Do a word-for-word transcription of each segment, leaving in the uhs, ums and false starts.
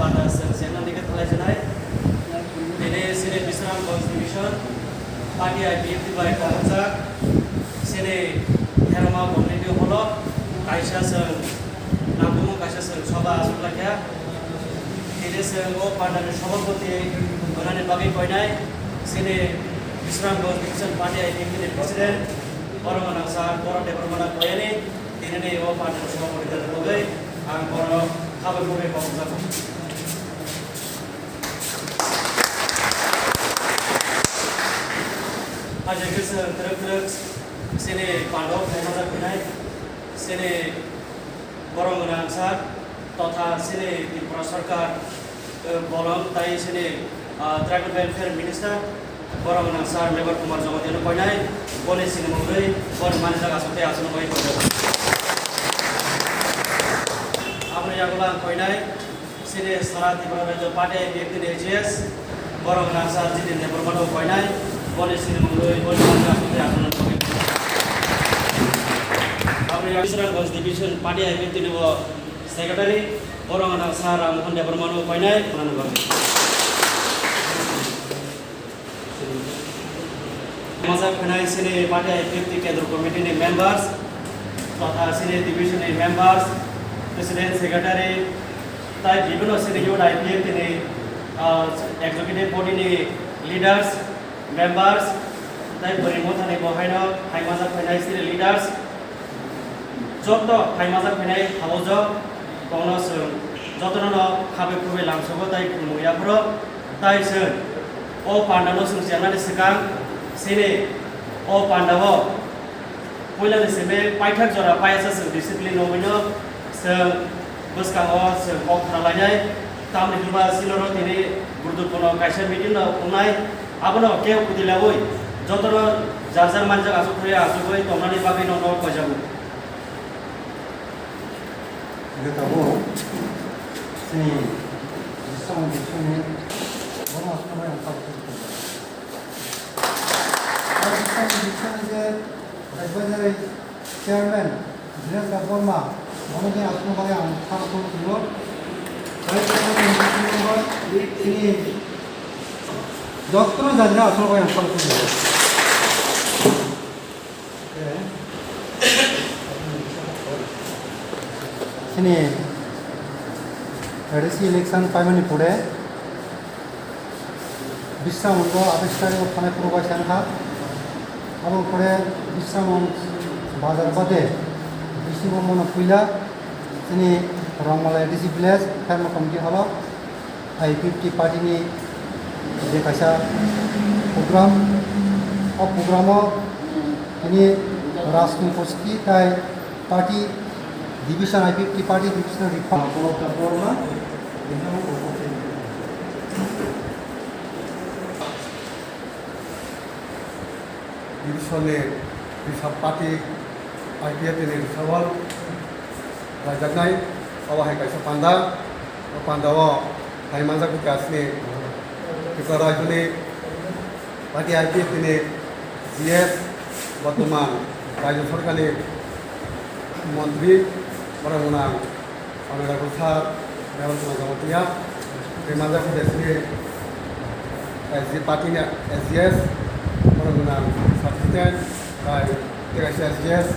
Panda chwng chengna dikhe thalai sinai. Tini chini Bisramganj division party I P F T bai kwrwngjak chini Herma community hall o kaisa chwng nangkukmung kaisa chwng soba achuk laikha. Tini chwng o pandani sobhapoti hwnani bagwi koinai chini Bisramganj division party I P F T ni president borok gwnang sir Boron Debbarmano koyani. Tini ni o party ni sobhapoti rwgwi ang bono khabai khubui kok jago. Haikhe chwng twrwk twrwk chini pandao khaimajak hwnwi chini borok gwnang sir totha chini Tripura Sarkar, eh, bolong tai chini, ah, Tribal Welfare Minister borok gwnang sir Meghwal Kumar Jamatia no koinai, boni sinimung rwi boni manjak aswk tei aswk no bai koinai. Aboni yagulo ang koinai chini sara Tripura Rajya Party I P F T ni A G S borok gwnang sir Jiten Debbarma no koinai, boni sinimung rwi boni manjak aswk tei aswk no bai koinai. Aboni yagulo Bisramganj Division Party I P F T ni bo Secretary, borok gwnang sir Ram Mohan Debbarma no koinai, manani bagwi. Majak khnai chini party I P F T Kendro Committee ni members, totha chini division ni members, president, secretary, tai bibino chini youth I P F T ni, ah, executive body ni leaders, members, tai bwrwi mothani bo haino hai majak khnai chini leaders, joto phaimajak phainai habojok tongno chwng jotono no khabai khubui lamsogo tai khulumung yapharo tai chwng o pandano chwng chengnani swkang chini o pandao puilani simi paithak jora paiyacha chwng discipline romwino chwng bwskango chwng kok khna lainai. Tamni hwnba siloro tini Gurudupurno kaisa meeting no wngnai, abono kebo kwtwi laui jotono jar jar manjak achuk thai achugwi tongnani bagwi nono koijago. Hingke tabuk chini Bisramganj division ni borok aswk bai ang tabuk khe tongjago. Bisramganj division ni je advisory chairman Dhiren Debbarma, bono je aswkno bagwi ang sakno tongo. Tei chini jotono jani aswkno bagwi ang sakno tongo. Chini A D C election paimani pore Bisramganjo atais tarikh o thanai phuru bai se wngkha. Aboni pore Bisramganj bazar bade bisingo bono puila chini Rongmala A D C village Herma committee hall o I P F T party ni je kaisa program, o program o tini Rajni Koski tai party division, I P F T party division report. Division ni risap party I P F T ni risap o raijaknai, abo hai kaisa panda. O panda o hai manjak bwkha chini Tripura rajyo ni party I P F T ni G S, bortoman rajyo sorkar ni montri, borok gwnang Honorable Sir Meghwal Kumar Jamatia, tei manjak bwkha chini S G party ni S G S, borok gwnang Sir Jiten, tai tei kaisa S G S,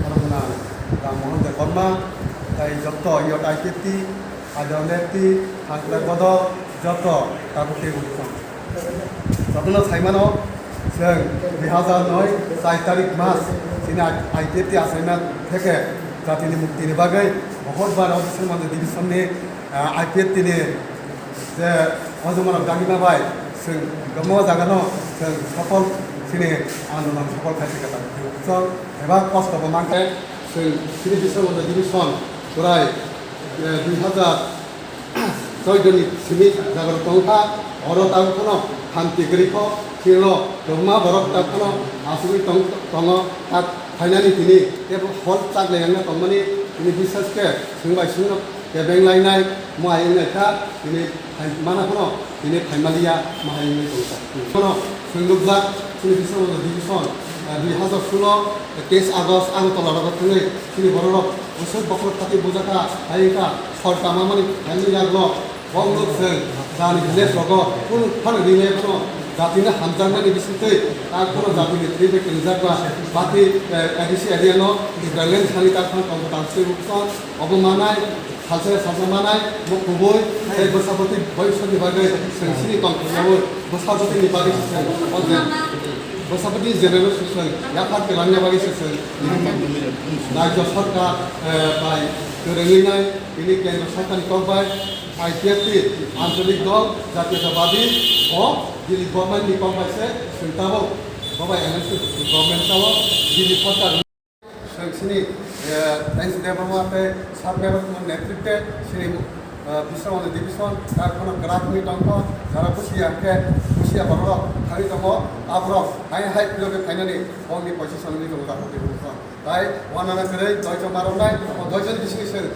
borok gwnang Ram Mohan Debbarma, tai joto youth I P F T, I P F T, Thangkla Bodol, joto tabuk tei bwswk. Jotono saimano, chwng dui hazar noi char tarik mas chini I P F T achaima theke jatini muktini bagwi bohot bar o Bisramganj division ni, ah, I P F T ni je ojomarok dagima bai chwng kwbangma jagano chwng sopol chini andolon sopol khai se kwtal chwng eba kosto bo mankhe chwng chini Bisramganj division kwrai, eh, dui hazar Choi joni simi jaga rok tong kha, oro tabuk phano hamti kwrwi kho, chwngno kwbangma borok tabuk phano asugwi tong, tongo, tak phainani tini tebo hor chak le wngna tongmani tini bisas khe swng bai swngno kebeng lainai, mo hai wngnai kha, tini hai mana phano tini phaimaliya, mo hai wngwi tong kha. Phano swng nukjak chini Biswanath Division, ah, dui hazar solo, teis August Agartala rogo thangwi chini borok rok bwswk bokhorok thati bujakha, hai wngkha sor tama mani phaimani yago. Bok nuk chwng jani village rogo kunu phano rinai phano jatino hamjakmani bisingtwi tak phano jatini thwi bai twngjak ba party, eh, A D C area no Tipraland sani tak phano tongthok tang swi rwkha. Obo manai, salsa salsa manai, bo kubui, tei bwsabwtwi boyosokni bagwi chwng chini tongthokyaui bwsabwtwini bagwi se chwng o je bwsabwtwi general se chwng yaphar twlangna bagwi se chwng Rajya Sarkar, eh, bai kwrwngwi nai tini Kendra Sarkarni kok bai I P F T Anchalik Dol Jatiyatabadi o Delhi government ni kok bai se chwng tabuk bo bai M N C government tabuk Delhi Sarkar. Chwng chini, eh, N C Debbarma tei Sir Debbarma netrite chini, eh, Bisramoni division, tak phano kwrak wngwi tongkho, jara busia hwnkhe busia borok thangwi tongo, aborok hai hai philogwi phainani bongni position wngwi tongo, tak phano tei busa. Tai wanana kwrwi doichok maroknai, o doichokni bisingni chwng.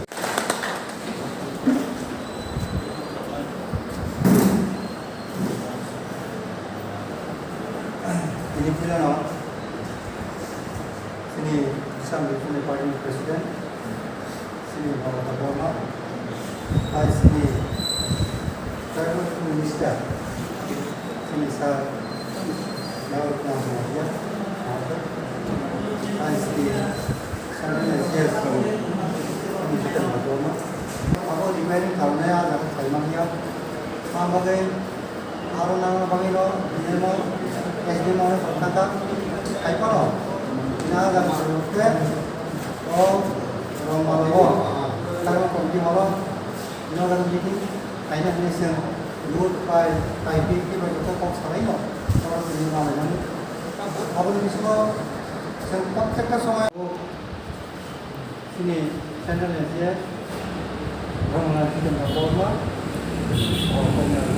Tini philano chini Assam Regional Party ni President, chini Mamata Borma, hai chini Tribal Minister, chini Sir Yao Kumar Jamatia, hai chini Central S G S, chini Jitendra Borma. Abo remaining kaunai a jaga khaimanya. Ang bagwi Aro nangma bagwino, bini mo, S D mo no thangkha, hai phano, bini a jaga mangno khe, o, rong mala o, taibo committee holo, bini o jaga meeting, kaina hwnwi chwng, youth bai, bai, bini bai joto kok salaino, oro tini malainani. Aboni bisingo, chwng protekta somoy. Chini Central S G S, Rangna Jitendra Borma, o, kok nang.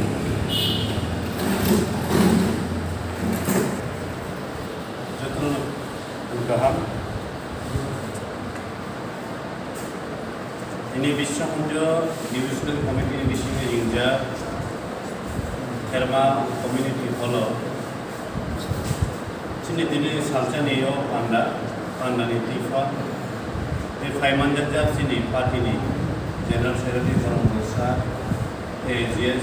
Jotono kaham. Ini Biswa Mandir Divisional Committee ni bisingo ringjak Kherma Community Hall o chini tini salsani o panda, pandani twi pha, tei phai manjakjak chini party ni General Secretary Dhormo Sir, A G S,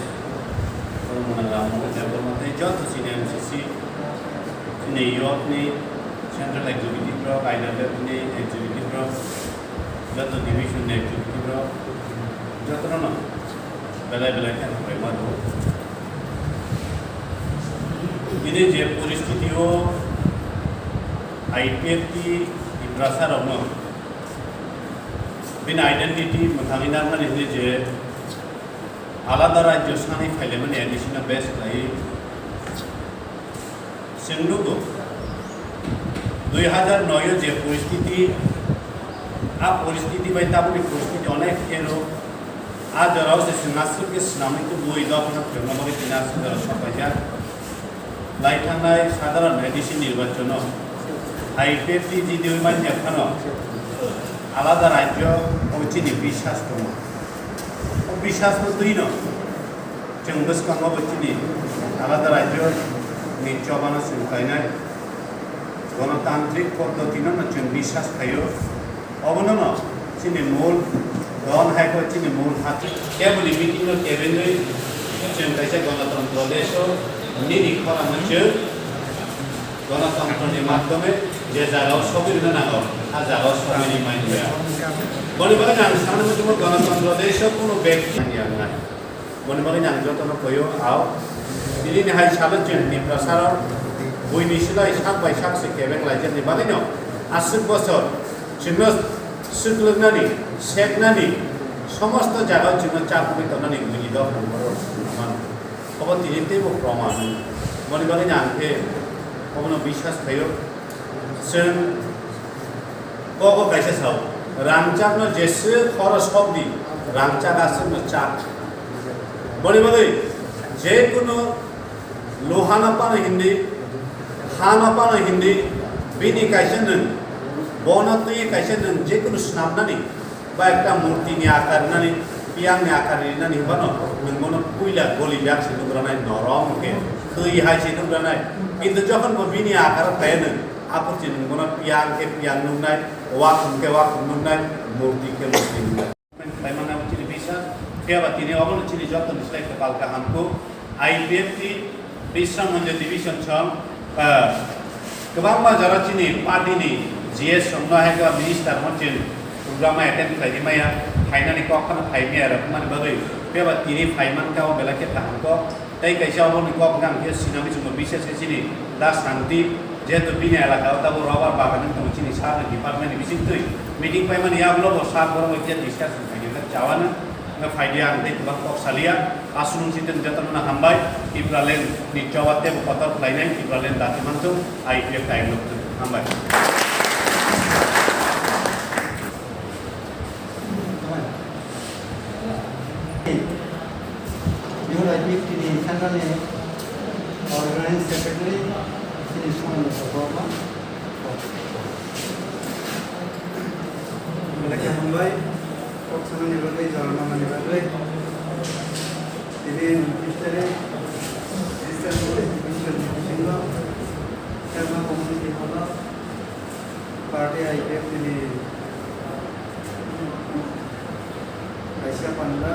Dhormo Ram Mohan Debbarma tei joto chini M C C, chini youth ni Central Executive rok, I W F ni Executive rok, joto division ni executive rok, jotono belai belai khe hambai mano. Tini je poristiti o I P F T Tiprasa rokno bini identity mwthangwi narmani hwnwi je alada rajyo sani phailaimani A D C no base khlaiwi Chwng nugo, dui hazar noi o je poristiti, a poristiti bai tabukni poristiti onek phero, a jorao se chwng aswk khe swnamwi tubui dophano phirokna bagwi tini aswk jora sok paijak. Lai thangnai sadharon A D C nirbachono hai P F T G D wi manya phano alada rajyo o chini biswas tongo. O biswas no twi no. Chwng bwskango bo chini alada rajyo ni chobano chwng khlainai, gonotantrik poddotino no chwng biswas khlaio. Obono no chini mul don hai khe chini mul hati keboni meeting no kebengwi chwng kaisa gonotantro desh o nini khorang no chwng gonotantro ni madhyome je jaga o sogwi rwna nango, a jaga o sogwi rwmani maya. Boni bagwi ang sanani muchungo gonotantro desh o kuno bekti ya wngnai. Boni bagwi ang jotono koyo ao. Tini ni hai salo chwng Tiprasa rok buini silai sak bai sak se kebeng lai jani bagwi no aswk bosor chwngno swklwknani, seknani, somosto jaga o chwngno chapugwi tongnani buini dok nang borok mano. Obo tini teibo proman. Boni bagwi ang khe obono biswas khaio. Chwng Kogo kaisa sao, rangchakno jeswk khoro sokdi, rangchak aswkno chak. Boni bagwi jekunu lohano pano hindi, hano pano hindi, bini kaisa nwng, bono twi kaisa nwng jekunu snamnani, ba ekta murtini akar rinani, piyangni akar rinani hinbano nwng bono puila goli jak se nugranai, norom hwnkhe twi hai se nugranai. Kintu jokhon bo bini akaro phaiya nwng, Aphuru chini bono piyang khe piyang nuknai, wakhum khe wakhum nuknai, murti khe murti nuknai. Khlaimani abo chini bisa, Phiya ba tini obono chini joto ni slai kwpal kaham kuk. I P F T Bishramganj division song, ah, kwbangma jora chini party ni G S song no hai khe minister hon chin program attend khlai di maya, phainani kok phano phai maya rok mani bagwi. Phiya ba tini phai man kha o belai khe kaham kok. Tei kaisa obo ni kok wngkha ang khe sinami chwngno bises khe chini Da Santi, jehetu bini elaka o tabuk rubber bagan wng tongo chini sir ni department ni bisingtwi meeting paimani yagulo bo sir borok bai khe discussion khainai wngkha chawano wngkha phaidi ang tei kwbang kok salia. Aswk nwng chitwng jotono hambai, Tipraland ni choba teibo kotor khlainai, Tipraland dati manthung, I P F time no hambai. Bihor I P F T ni central ni organizing secretary, chini Suman Mukherjee. Belai khe hambai, kok sanani bagwi, jora manani bagwi. Tini history, history, history, history, Party I P F T ni kaisa panda.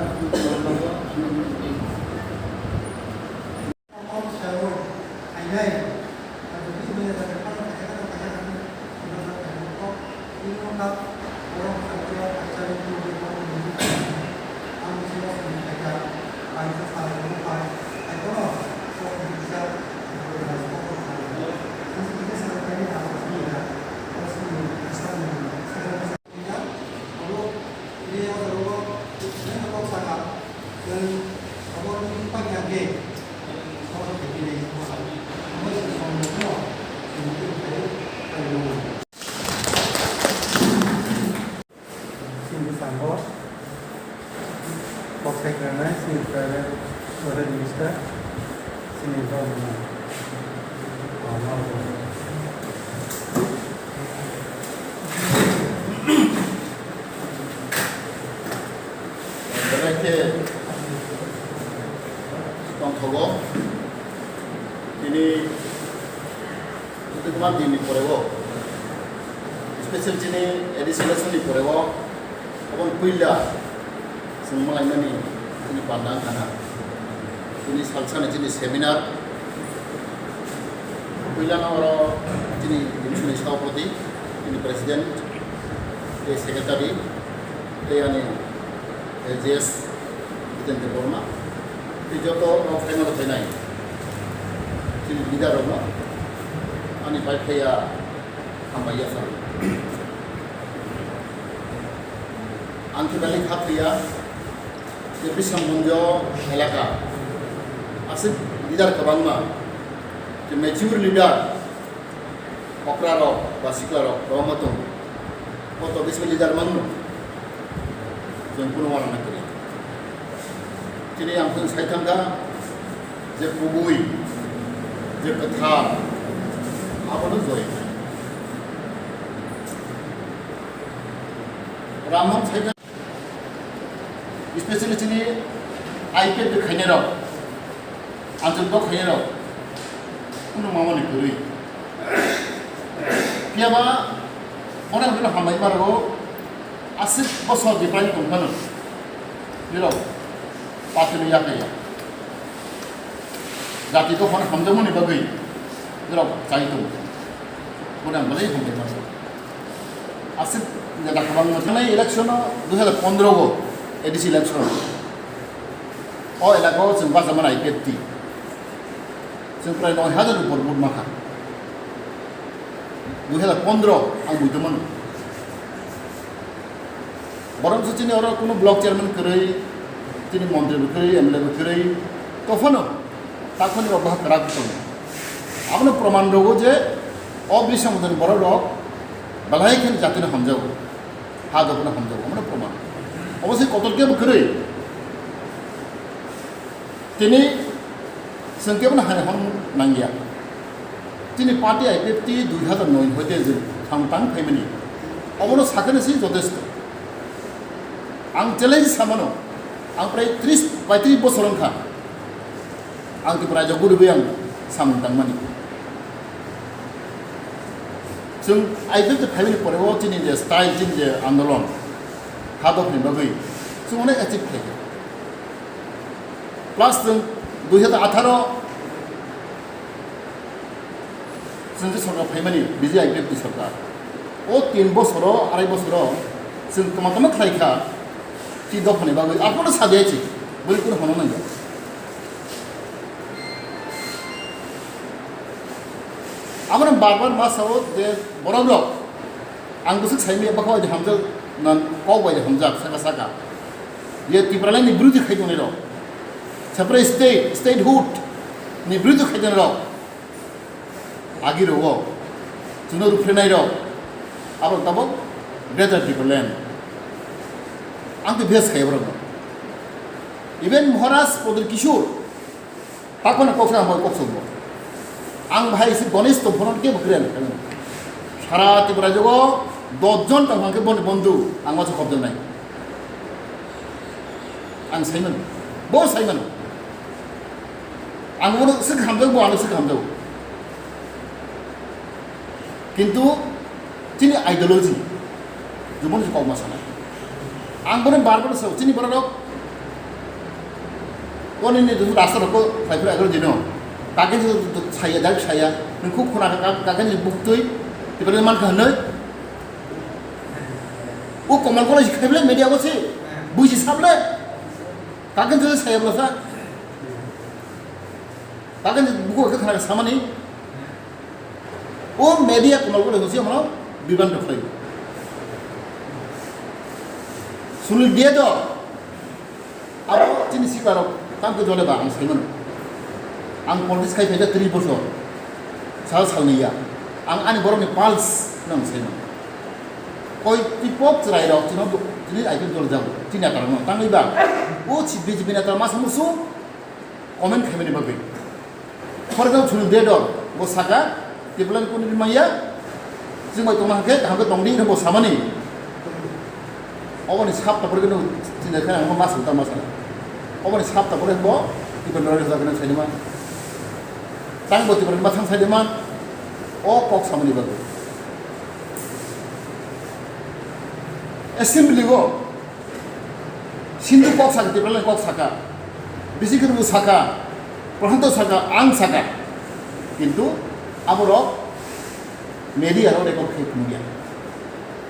Sini sambo, kok sai kwnai, sini private, private minister, sini government. Belai khe tongthogo. Tini Jotoi kwbang din ni pore o, special chini A D C election ni pore o, aboni puila chwng malaimani chini panda wngkha na. Chini salsa ni chini seminar, puila no oro chini division ni sabapati, chini president, tei secretary, tei ani J S Jitendra Debbarma, tei joto o final o phainai chini leader rokno ani bai phaiya hambai ya salo. Ang khe belai kha thaiya je Bisramganj elaka aswk leader kwbangma, je mature leader, okra rok ba sikla rok kwbangma tongo. O to bisi leader manno. Chwng kunu uanama kwrwi. Chini ang chwng sai thangkha je kubui, je kwthar, abono joy. Ramon sai thang-, especially chini I P F T khainai rok, anjak dok khainai rok, kunu mamani kwrwi. Phiya ba, bono ang bino hambai ma rwo, aswk bosor Tiprani tong phano, bino party no yakya. Jati dophano hamjakmani bagwi, bino chai tong. Bono ang belai hambai ma rwo. Aswk neta kwbangma thangnai election o, dui hazar pondro o A D C election. O elaka o chwng bachama nai I P F T. Chwng prai noi hazar ni upor vote mankha. Dui hazar pondro ang buitongmano. Borok se chini oro kuno block chairman kwrwi, chini montri bo kwrwi, M L A bo kwrwi. Tophano takhoni rok bahai kwrak tongo. Abono proman rwo je o Bisramganj ni borok rok belai khe jatino hamjago. Ha dophano hamjago, omono proman. Obo se kotor kebo kwrwi. Tini chwng kebono hai hwn nangya. Chini party I P F T dui hazar noi hoite je thang tang phaimani. Omono sakani se jotesto. Ang challenge samano, ang prai tris, paitris bosor wngkha. Ang Tripura raijak guriwi ang samung tangmani. Chwng I P F T phaimani pore o chini je style, chini je andolon, ha dophani bagwi chwng onek achieve khlaikha. Plus chwng dui hazar atharo chwng je sorkar phaimani B J P I P F ni sorkar. O tin bosoro, arai bosoro chwng tama tama khlai kha, chi dophani bagwi aphano sadia chi, bwrwi kunu hono nangya. Abono bar bar ma sao je borok rok, ang bwswk saimanya bwkha bai hamjak, na kok bai hamjak, saka saka. Je Tipraland ni birodhi khai tongnai rok, separate state, statehood ni birodhi khai tongnai rok, agi rogo, chwngno ruprenai rok, abo tabok Greater Tipraland. Ang to bes khai borok no. Even Maharaj Pradyot Kishore, Takhwna kok sa, ang kok songbo. Ang bahai se Ganesh tong phano kebo kwrwi ang khaimano. Sara Tripura jogo dos jon tong phang khe boni bondhu ang masa khobjaknai. Ang saimano. Bo saimano. Ang bono swk hamjak, bo ano swk hamjak. Kintu chini ideology, jubon se kokma sana. Ang bono bar bar sao, chini borok rok, koni ni rasta rok ko khai phra agro dino. Kake je saya, dak saya, nung khuk khuna ka, kake ni buktui, tibale man ka hanoi. O komal kono si khai bole media ko si, buji sable. Kake je saya blasa. Kake ni buku ke khana samani. O media komal kono si mono biban rok khlai. Sunil Diyadar, abo chini siparok tamkhe jole ba ang saimano. Ang politics khai phaida tris bosor. Sal salni ya. Ang ani borokni pulse nang saimano. Koi tipok chwrai rok chino chini aibin jole jago. Chini atar no tangwi ba. O si B J P neta masa musu comment khaimani bagwi. For example, Sunil Diyadar, bo saka, Tipraland kunu rimaya, chwng bai tongma hwnkhe, kaham khe tongdi, hwnwi bo samani. Oboni sap tapor khe no, chini khe ang ma sal ta ma sal. Oboni sap tapor khe bo, Tipraland rok jaga nang saidi man. Tang bo Tipraland ma thang saidi man. O kok samani bagwi. Assembly go, Sindhu kok saka, Tipraland kok saka, Bisi Khurbu saka, Prahanto saka, ang saka. Kintu aborok media rok record khai phunukya.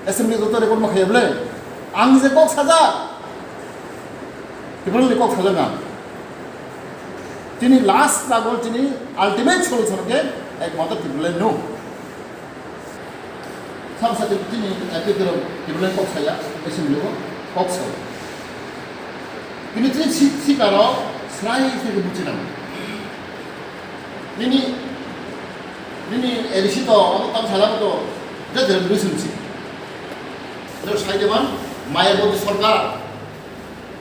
Assembly joto record ma khaiya bole, ang je kok sajak, Tipraland kok sajak ang. Chini last struggle, chini ultimate solution khe ekmatro Tipraland no. Sabo sa tini, eh, Tipraland kok saya, assembly o kok sao. Tini chini si-, sikaro srai srai buchi nang. Nini, nini A D C to, ano tam sala to, je je resolution si. Ado sai de man, Mayawati sarkar.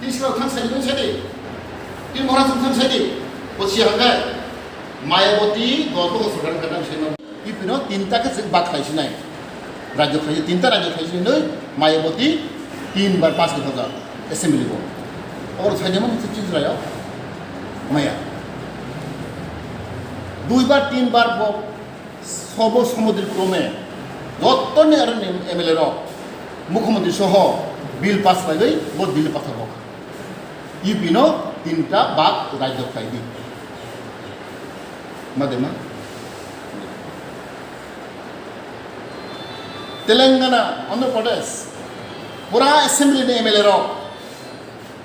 Tini sikaro thang sai de, thang sai de. Tini Maharaj thang sai de. Bo si hangkai. Mayawati, dol ko sarkar ka thang sai man. U P no tinta khe chwng bak khlai sinai. Rajyo khlai, tinta rajyo khlai sinai, Mayawati tin bar pass khe thajak assembly bo. Oro thajak man se chini rajyo maya. Dui bar, tin bar bo sobo somodri krome jottoni aro M L A rok, mukhyamantri soho bill pass khlaiwi bo Delhi pathar bo. U P no tinta bak rajyo khlai di. Ma de ma? Telangana, Andhra Pradesh, pura assembly ni M L A rok,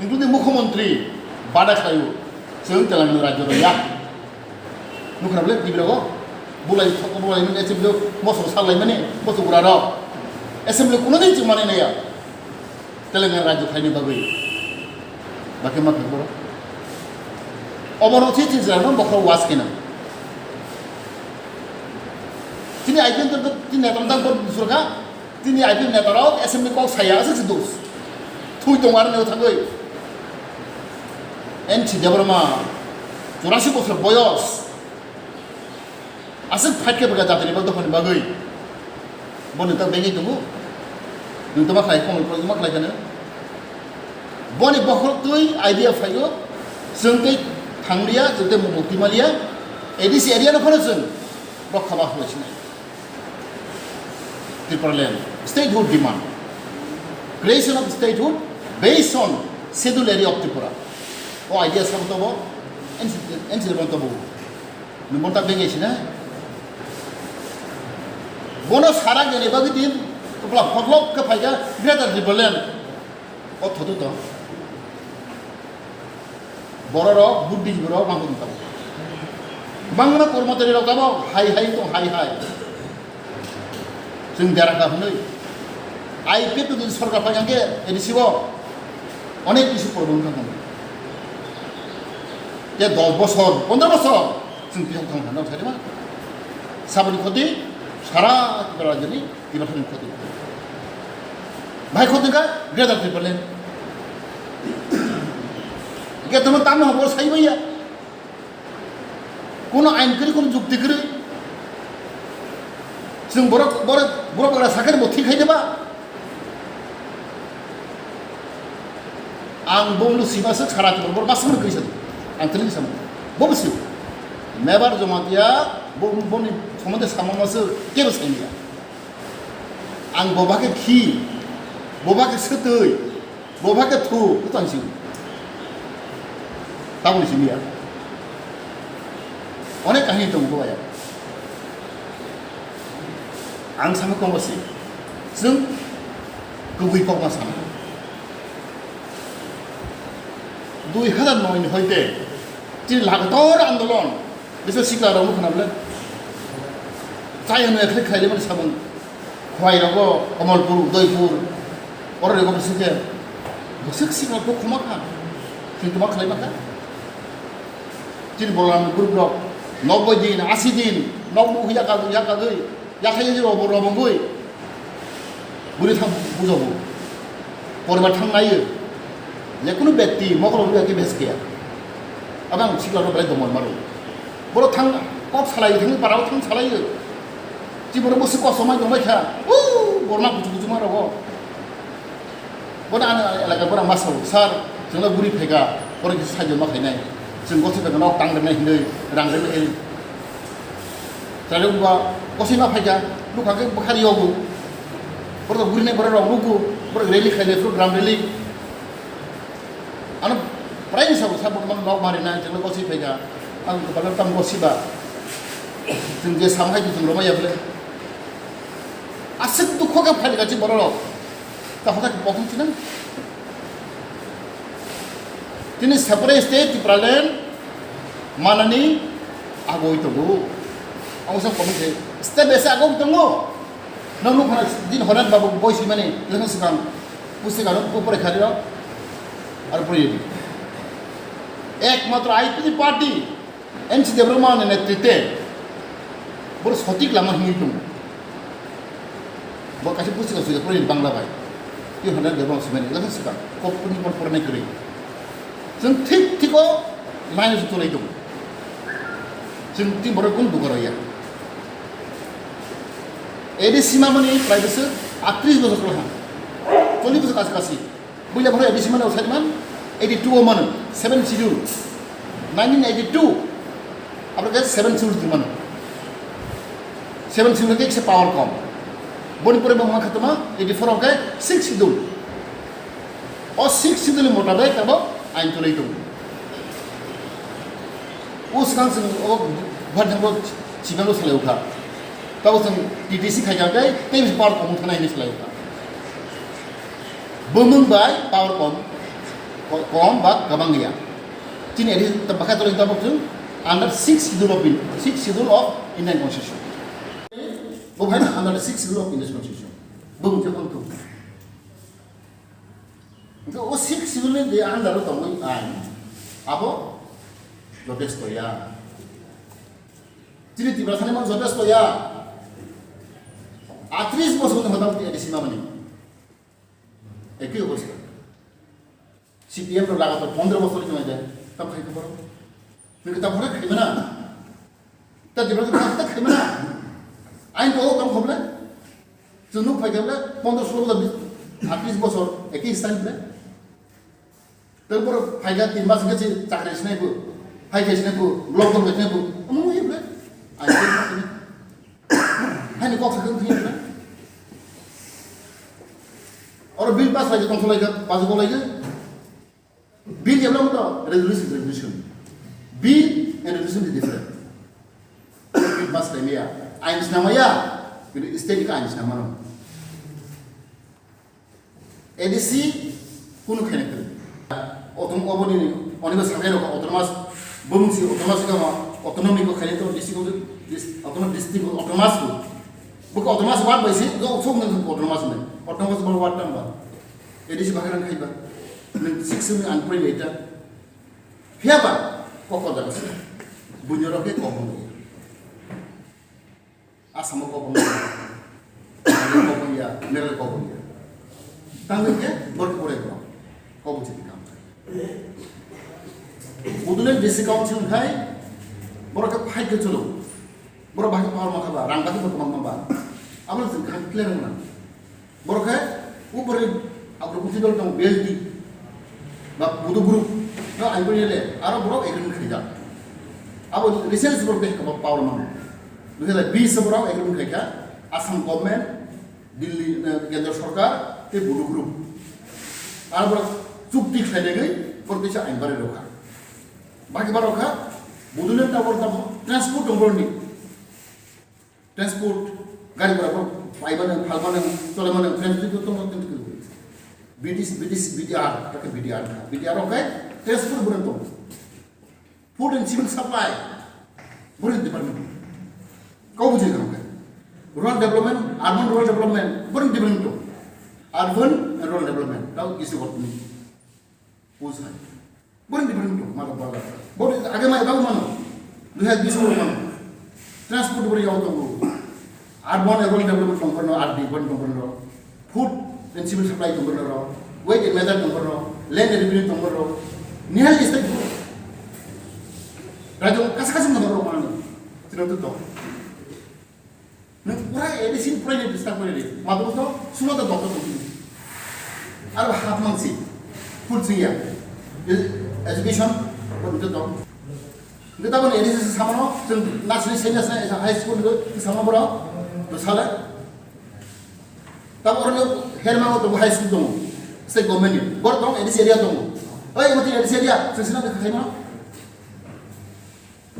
including mukhyamantri, bada khlaio, chwng Telangana rajyo rok ya. Nukha bole, tibiro go, bulai, bulai nung assembly o, moso salai mani, moso ura rok. Assembly kuno din chwng mani naya. Telangana rajyo khaini bagwi. Bakhe ma khe borok. Obono si chini chwla no bokhorok was khe nang. Chini I P F to, to, chini netra tak bor surkha. Chini I P F netarok assembly kok saya aswk se dos. Thui tongo aroni o thangwi. N C Debbarma, churasi bosor boyos. Aswk fight khe bwkha jatoni bagwi, dophani bagwi. Bo nwng ta bengwi tongo. Nwng toma khlai, Komal Pro toma khlai khe nw. Boni bokhorok twi idea phaio, chwng tei thangliya, chwng tei mukti maliya, A D C area no phano chwng rokha ba khlai sinai. Tipraland, statehood demand. Creation of statehood based on Schedule Area of Tripura. O idea sabo tobo, N C, N C bono tobo. Nwng bono ta bengai sina. Bono sara gani bagwi tin, kepla photlok khe phaikha Greater Tipraland. O thoto to. Bororok, Buddhist borok, mangkuk tabo. Bangma kormotari rok tabo, hai hai tong, hai hai. Chwng deraka hwnwi. I P F T ni sorkar phai hwnkhe A D C o onek kisu problem thang thang. Te dos bosor, pondro bosor chwng tihok thang thang thang thang. Saboni khoti sara Tripura rajyoni Tiprasani khoti. Bahai khoti ka Greater Tipraland. Hwnkhe tamo tamno hobor sai baiya. Kuno ain kwrwi, kuno jukti kwrwi. Chwng borok, borok, borok bagra sakhe bo thik khai deba. Ang bumlu sima swk sara tongmani borok masuk kwrwi sadi. Ang tini sama. Bo bwswk. Mebar Jamatia bo, boni somonde sama masuk kebo saiya. Ang bo bakhe khi, bo bakhe swtwi, bo bakhe thu, bwtang si. Taboni simi ya. Onek kahini tongo bo ya. Ang sama kong si. Chwng kubui kok ma sama. Dui hazar noi ni hoite chini lagatar andolon. Bisa sikla rok nukho na bole. Chai hwnwi khlai khlai lemani samung. Khwai rogo, Komolpur, Udaipur, oro rego bisi khe. Bwswk sikla kok khoma kha. Chini tuma khlai ma kha. Chini bolam group rok. Nobboi din, asi din, nok bu yakagwi, yakagwi. Yakhai yaji robo robo gwi. Buri thang bujo bu. Poribar thang nai. Jekunu bekti mokol rok yakhe bes kaya. Abang sikla rok belai dongor maro. Boro thang kok salai thang parao thang salai. Chiboro bosi kosomai dongbai kha. U borma kuchu kuchu maro go. Bono ano elaka borok ma sao, "Sir, chwngno guri phaikha, borok kisa saijo ma khainai. Chwng gosok phaikha, nok tang rwnai hinwi, rang rwnai hinwi." Chwrairok ba gosoi ma phaikha, nukha khe bwkhari yogo. Borok guri nai borok rok nugo, borok rally khainai phuru drum rally. Ano prai ni sabo sabo mano nok mari nai, chwngno gosoi phaikha. Ang kwbangma tam gosiba. Chwng je sam hai chwng rwmai ya bole. Aswk dukho khe phaikha chini borok rok. Ta hoda khe bokhong chini. Tini separate state Tipraland manani agoi tongo. Ang sa komo khe step by step agoi tongo. Nang nuk khana din honan babu boi simani, jeng sikang pusi kanu upore khari rok. Ar puri. Ekmatro I P F T party N C Debbarma ni netrite boro sotik lama himwi tongo. Bo kaisa pusi kaisa pore Bangla bai. Twi hwnna Debbarma simani elaka swkang kok kuni pon pornai kwrwi. Chwng thik thik o line o chwng tolai tongo. Chwng twi borok kunu dukha rwya. A D C ma mani prai bwswk atris bosor kwlai ha. Chollish bosor kachi kachi. Buila phano A D C mano saiman eighty two o mano, seven schedule. Nineteen eighty two, abro ke seven schedule di mano. Seven schedule ke se power kom. Boni pore bo mangkha toma eighty four o ke six schedule. O six schedule motabek tabo ain tulai tung. O swkang swng o bhar jang bo chibang salai ukha. Tabo swng T T C khai jang kai, tei power kom thana ini salai ukha. Bumung bai power kom, ko-, kom ba kabang ya. Chini adi ta bakha tolong tabok chung under six schedule of in-, six schedule of Indian Constitution. Bo hai under six schedule of Indian Constitution. Bumung je kon tu. Hingke o six schedule ni je under o tongwi ain. Abo jotesto ya. Chini Tiprasa ni man jotesto ya. Atris bosor ni hodam ti adi sima mani. Ekhi obostha. C P M rok lagatar pondro bosor chumai de. Tam khai khobor. Nung tam hore khai mana? Ta dibra ta ta khai mana? Ain to tam khoble. Chunuk phai khoble. Pondro solo da bis. Atris bosor. Ekhi style ble. Tel poro phai ga tin mas nge chakri sinai bu. Hai khai sinai bu. Lockdown khai sinai bu. Amu ye ble. Ain to khai. Hani kok sakhe wngkhe na? Oro bill pass laijak, tongthok laijak, pass bo laijak. Bill jebla mo Resolution, resolution. Bill and resolution is different. Bill pass khaimaya, ain sinamaya, kintu state ni ain sinamano. A D C kunu khaina kwrwi. Autom-, oboni, onibo sakai rok autonomous, bumung si autonomous kama, autonomy ko khaina to district, dis-, autonomous district autonomous ko. Buka autonomous ward bai si, do song nang autonomous ne. Autonomous ward tamba. A D C bahai rang khaiba. Nang six ni an pray later. Phiya ba, kok kok jaga se. Bunyoro khe kok bung ya. Asamo kok bung ya. Kok bung ya, Meghalaya kok bung ya. Tangwi khe, borok kore borok. Kok bung chini kam. Bodoland District Council khai, borok khe fight khe cholo. Borok bahai power ma khaba, rang bahai borok ma ba. Abo jeng khai clear wngna. Borok khe upor ni agro buti dol tong B L T ba Bodo group no aiboni le aro borok agreement khaijak. Abo recent borok tei kaba power man. Dui hazar bis borok agreement khaikha Assam government, Delhi, eh, Kendra Sarkar tei Bodo group. Aro borok chukti khlainai borok teisa ain barwi rokha. Baki barokha Bodoland tabor tamo transport tong borokni. Transport, gari gora bo paimano, phalmano, cholemano, transport to tongma tong tong. B T C, B T C, B T R, kake B T R kha. B T R rok khe transport bo tong. Food and civil supply, bo department. Kau bujui kang khe. Rural development, urban rural development, bo department tong. Urban and rural development, tau isi work ni. Bujai. Borok ni borok ni mano bala. Borok age mai daw mano. Dui hazar bis borok mano. Transport borok yaw tongo. Urban, urban development tong borok no, R D borok tong borok no. Food and civil supply tong borok no. Weight and measure tong borok no. Land and revenue tong borok no. Nihal state borok. Rajo kasa kasa mano borok mano. Sino to to. Nwng pura A D C ni pura ni disturb kore di. Matwng to suno to doctor tong. Aro hap mang si. Full si ya. Education, ko to to. Ngi tabon A D C samano, chwng nasri senior sa high school ko samano bora. To sala. Tabon oro herma ko to high school tong. State government ni. Bor tong A D C area tong. Oi, mati A D C area, chwng sina de khaima.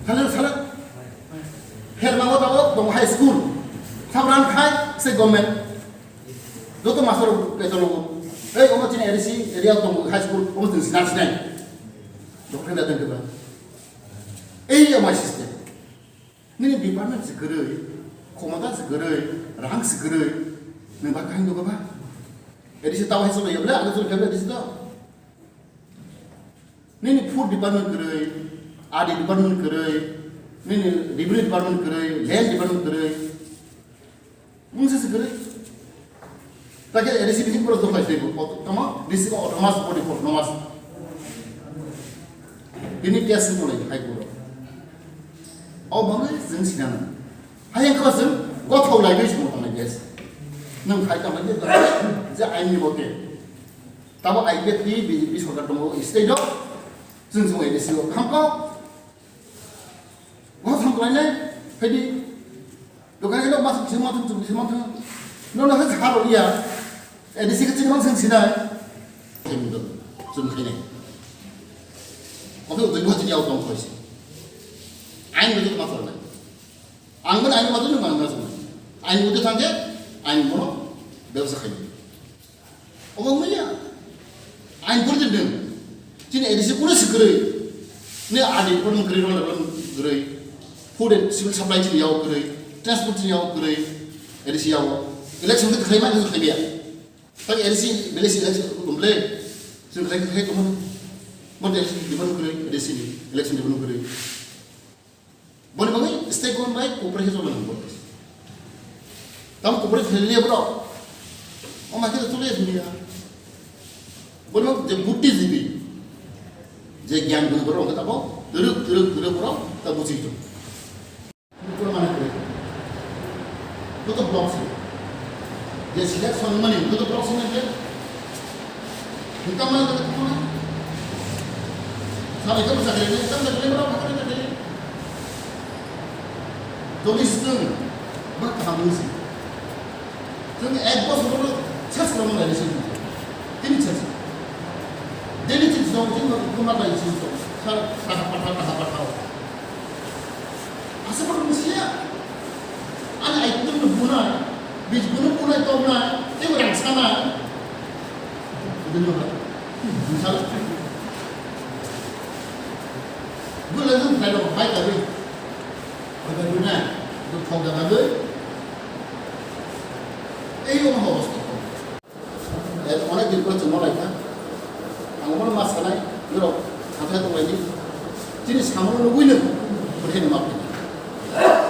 Sale, sale. Hermango tabok tong high school. Sabran khai se government. Joto master ke tong. Ei, omo chini A D C area tong high school, omo chini sinar sinai. Dokre na tengke ba. Ei, omo system. Nini department se gurui, khomota se gurui, rang se gurui. Nini ba kahin dogo ba. A D C tawa high school ya bla, A D C ke bla A D C to. Nini food department kwrwi, R D department kwrwi, nini revenue department kwrwi, land department kwrwi. Mungsa se kwrwi. Take A D C bising pura dokhai se bo. Tamo district autonomous body autonomous. Bini case ni bolai hai pura. O bangwi jeng sinana. Hayang kaba jeng gothok lai gwi simo tamo case. Nung khai tamo je aini bote. Tamo I P F T B J P sorkar tongo state o, chwng chwng A D C o khamkha. Bo sam khlainai, phaidi. Dokan khe mas bisi mathung, chwng bisi mathung. Nono khe sa rw ya. A D C khe chini mang chwng sinai. Chwng do, chwng khainai. Oke, ujung bo chini yau tong khoisi. Ain bo ma khlainai. Ang bo ain ma thung, ma thung. Ain bo thang khe, ain bono bebsa khainai. Obo wngya. Ain puri din. Chini A D C kunu si kwrwi. Ne R D pun kwrwi, role pun kwrwi. Food and civil supply chini yao kwrwi. Transport chini yao kwrwi. A D C yao. Election khe khlai ma khlai biya. Tak A D C, village election ko tumle. Sin khlai khlai tumun. Mon election di pun kwrwi. A D C ni election di pun kwrwi. Boni bagwi state government bai cooperation choli nang borok. Tamo cooperation khlai liya borok. O ma khe choli ya dunia. Boni bagwi je buddhijibi, je gyan gwnang borok wngkha tamo twrwk twrwk twrwk borok ta buji tong. Pura mana kre. Joto block se. Je selection mani, joto block se mani. Hingka mana joto kuma. Sabai joto sakre ne, joto sakre ne, joto sakre ne. Joto system, bak kaham musi. Joto ek bosor joto ses kama lai se. Tini ses. Daily tini joto Tini kuma bai sing to. Sa, sa, patha, patha, patha. Asa pun mesti ya. Ani ai pun pun pun ai. Bij pun pun ai to na. Tini orang sana. Itu juga. Misal. Gue langsung kalau baik tapi. Baik tapi na. Itu kau dah bagus. Eh, orang harus to. Onek din pore chwng ma lai kha. Ang omono ma sanai, norok hathai tong lai di. Chini samung nugui no, bwthai no ma phaikha.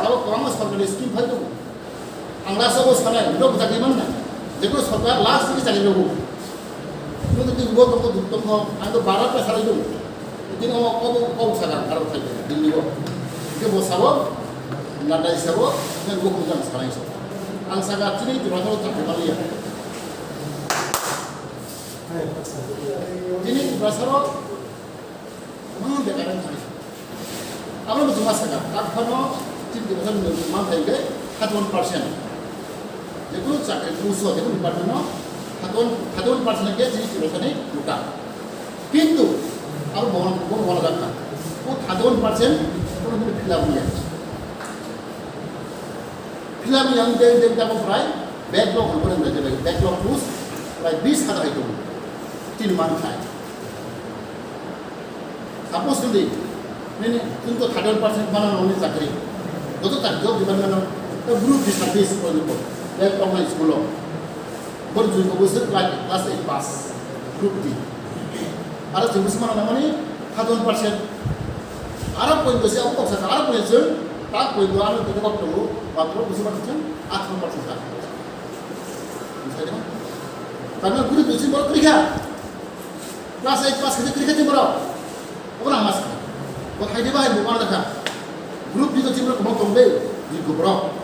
Abo kwbangma sorkari scheme phai tongo. Ang last o sanai, norok chakri man na. Jekunu sorkar last ni chakri rwgo. Nwng twi bo tongo, duk tongo, ang to bara ta salai tongo. Tini o, o, o, o saka, aro thai, Delhi o. Hingke bo sabo, Nadda sabo, hingke bo khum jang salai so. Ang saka chini Tiprasa o chakri maliya. Chini Tiprasa o, mang bekar ang thai. Abo bo chuma saka, tak phano chini Tiprasa ni mang thai ke, thirty one percent. Jekunu chakri post o, jekunu department o, thirty one, thirty one percent ke chini Tiprasa ni quota. Kintu abo bohon, bohon wala dakha. O thirty one percent kono dino fill up wngya. Fill up wngya wngde wngde wngde abo prai backlog hwnwi bai backlog post prai bis hajar hai tongo. Tin man khai. Suppose wngdi, nini, chwng to thirty one percent mano nongni chakri. Joto chakri, joto department o, ta group di service ko ni ko. Backlog na school o. Bor jui ko bwswk class, class eight pass. Group di. Aro chwng bwswk mano nangmani thirty one percent. Aro point bwswk abo kok saka, aro point chwng, ta point o ano tete kok tongo, patro bwswk mano chwng atharo percent saka. Bujilaima? Karena group di chwng bor kwrwi kha. Class eight pass khe kwrwi kha chwng bor. Obo nang ma sakha. Bo thai de bai bo ma dakha. Group D to chimra kwbang tong de, ni group rok.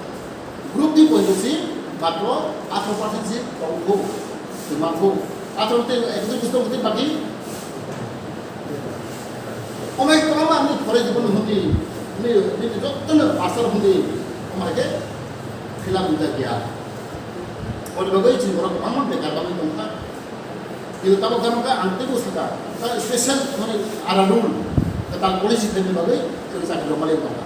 Group D point si matro atharo percent si tong kho. Tuma kho. Atharo te ekdom bistong te baki. Omai kwbangma ni pore jibon hundi. Ni, ni jotto no master hundi. Omai ke fill up wngya kya. Ori bagwi chini borok kwbangma bekar bagwi tongkha. Kintu tabok jano khe ang teibo sakha, ta special mane ara rule, kwtal policy khaini bagwi chwng chakri rok maliya tongkha.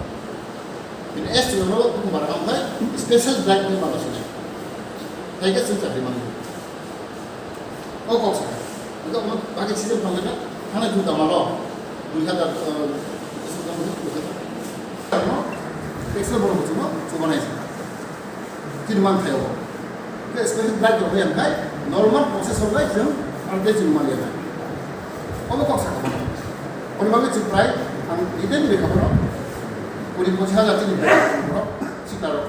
Bini S T rok no bukhumar wng khai special drive ni mano sinai. Tei khe chwng chakri mano. O kok sakha. Hwnkhe omo bagwi season thangkhe thangna June tamalo dui hazar, eh, special borok muchungno chubanai sakha. Chini man thai o. Khe special drive rok yang khai normal process rok bai chwng ang tei chini man yang khai. Omo kok sakha mano. Oni bagwi chwng prai ang detail ni lekha borok. Kuri pochis hajar chini borok sikla rok.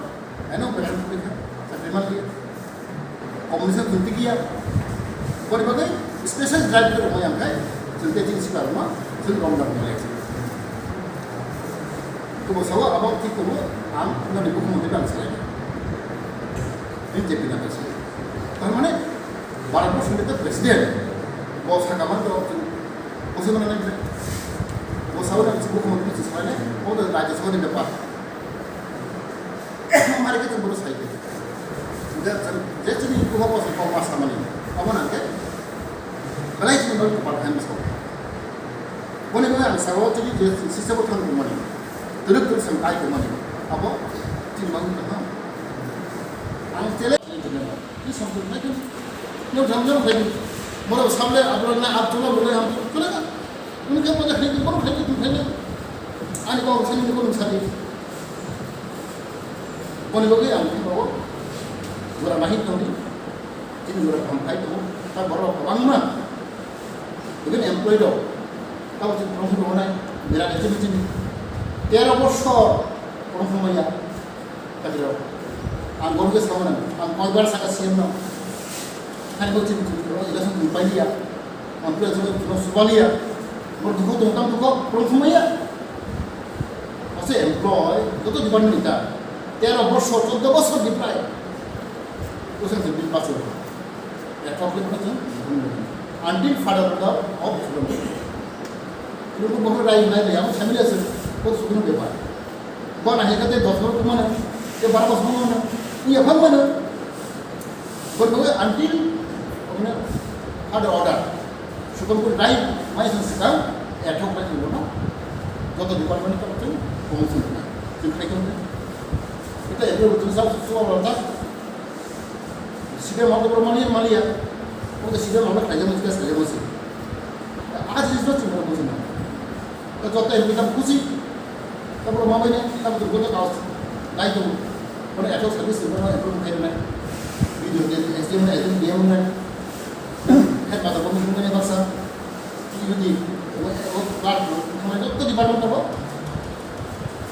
Ano beran kuri kha. Chakri man liya. Compensation chwng tigi ya. Kuri bagwi special drive rok yang khai. Chwng tei chini sikla rok ma chwng rong rok ni lekha. Kubo sawa abo thik tongo, ang nani bukhumung tei ang salai. N J P na besi. Tar mane, Bharat Borso ni president, bo saka man to, bo se mane, bo sawa na bukhumung tei salai, bo to Rajya Sabha ni bepar. Mari ke to bo sai ke. Je, je chini bukhumung ko sa ko ma samani. Abo nang ke. Belai chini bal ko pal khan so. Boni bagwi ang saka o tini je sisa bo thang tongmani, twrwk twrwk sam kai tongmani, abo chini bagwi kaham. Ang chele ni samsung nai kan. Nang jam jam khai. Moro samle abro na abtula mole am kole na. Ini kan pada khai, moro khai tu khai na. Ani ko sini ko sani. Boni bagwi ang tini bawo. Gora mahit tongdi. Chini gora kaham khai tongo. Ta borok kwbangma. Even employee rok, tamo chini promotion rok nai, mera de chini chini. Tero bosor promotion maya, kajiro. Ang gol ke sawo nang, ang koi bar saka C M no. Hani bo chini chini, election ni pai liya. Employee rok chini subaliya. Bor dukho tong tam dukho, promotion maya. Ase employee, joto department ni ta. Tero bosor, choddo bosor di prai. Bosor se bill pass hoy. Ekok le mane chwng until further order of Supreme Court. Ini ko bahwa rai nai ya, family ase, ko Supreme Court. Ko na hekate dos bor ko mana, ye bar bor ko mana, ye bhag mana. Ko bahwa until, mane, further order. Tongkol dai mai sing sika, ad hoc mai sing bono. Joto department ni tongkol, tongkol sing sika. Sing khai tongkol. Ita ebe utung sa suwa wala ta. Sida mau ko mali mali ya. Ko sida mau na khai jam sika, khai jam sika. Aji sida sing bono sing. Ko joto ebe tam kusi. Tabuk ma bai ni, tabuk joto kaos. Nai tong. Bono ad hoc service ni bono improve khai nai. Video ke S D M na, S D M na. Head mata bono sungani baksa. Yudi, o, o, clerk, o, thangna joto department abo.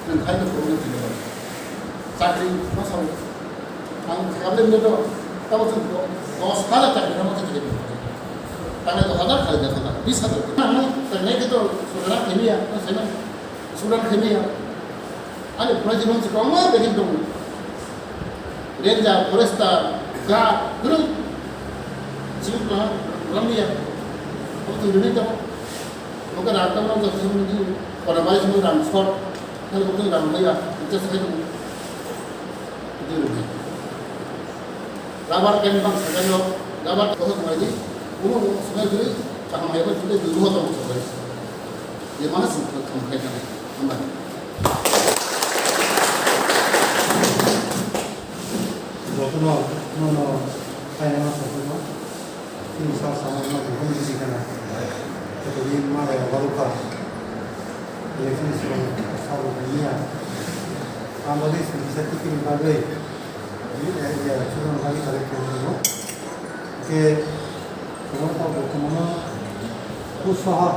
Nang khai to problem tile. Chakri, ma sao. Ang khable mile to, tamo chwng dos hajar chakri rokno khe tile. Tangnai dos hajar, khali dos hajar, bis hajar. Ang tangnai khe to, sudara khaimaya, ang saimano. Sudara khaimaya. Ani phunaijwk mung se kwbangma bekheno tongo. Ranger, forester, guard, kwrwng. Chini kwbangma ramliya. Obo twi rwnai tongo. Obo rang tamo jotoni di kora bai simi rang short. Hel bo twi rang maya. Ita se khai tongo. Ita rwnai. Rubber camp bang sakai no. Rubber ko ko di. Uno ko sakai dui. Chakma hai ko dui dui ho tong sakai. Ye mana sing ko tong kai kana. Hambai. Jotono, nono, khaina ma sokno, chini sak samano, bukhum bisi kana. Joto ni ma bai obalu kha. Election song, sabo dunia. Ang bagwi sini bisa tiki ni bagwi. Ini, eh, ya, sudah bagwi kali kali. Oke, semua tahu, semua, usaha.